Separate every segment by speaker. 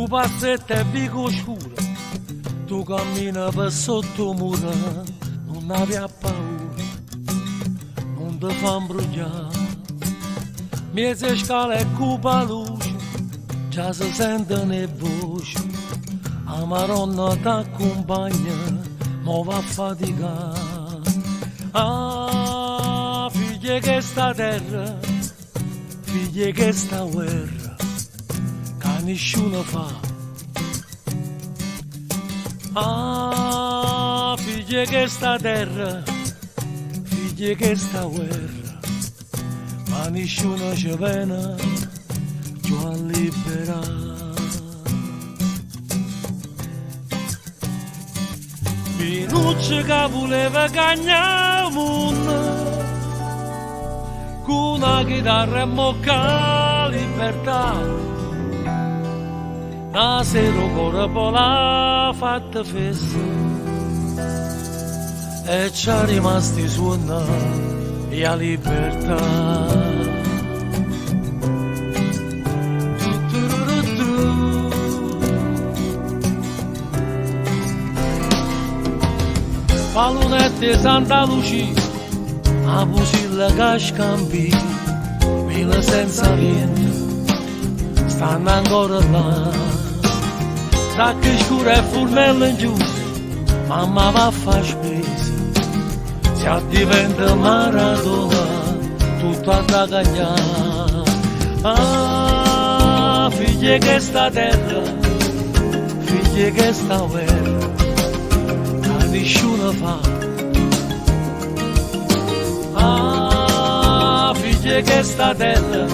Speaker 1: Tu passi e te vico scuro, tu cammina per sotto muro, non avevi paura, non ti fa imbrogliare. Miezze scale e cupa luce, già si sentono le voci, la Maronna t'accompagna, mo va a faticare. Ah, figlie che sta terra, figlie che sta guerra, che nessuno fa. Ah, figlie che sta terra, figlie che sta guerra, ma nessuno ci viene più a liberare. Pinuccio che voleva cagnare mondo, con una chitarra e mocca libertà. La sera cuore poi l'ha fatta festa e ci è rimasti suona la libertà. Palunette Santa Lucia, a pusilla che scambi, mille senza niente, stanno ancora là. Sacche scure e fornello in giù, mamma va a fare spesa, se diventa Maradona, tutta da cagnare. Ah, figlie che sta terra, figlie che sta guerra, che nessuno fa. Ah, figlie che sta terra,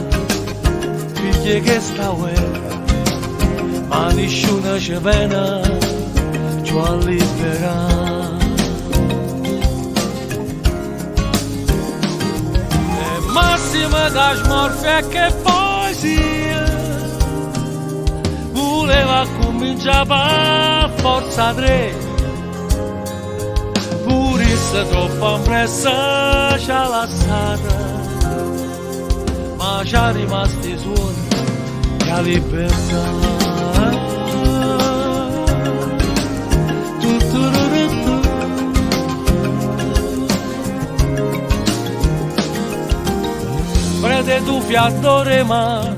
Speaker 1: figlie che sta guerra, ma nessuno ci viene più a liberare. E massima da smorfia che poesia, voleva cominciare per forza tre, pure se troppo in pressa ci ha lasciata, ma ci è rimasti suoni la libertà. Tu, tu, ru, ru, tu. Prende tu fiato mare,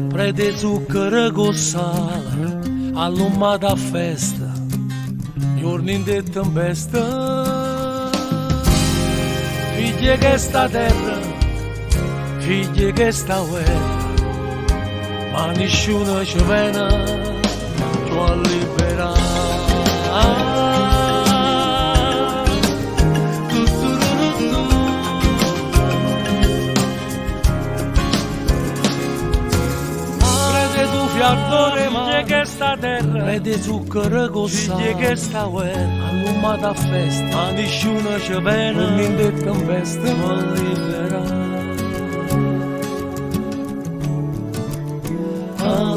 Speaker 1: prende zucchero con sale, allumata a festa, giorni di tempesta. Figlie che sta terra, figlie che sta guerra, ma nessuno ci viene più a liberare. Tu, tu, ru, ru, tu. Prende tu fiato figlie che sta terra, prende zucchero con sale, figlie che sta guerra, allumata a festa, ma nessuno ci viene, niente tempesta, ma liberare. A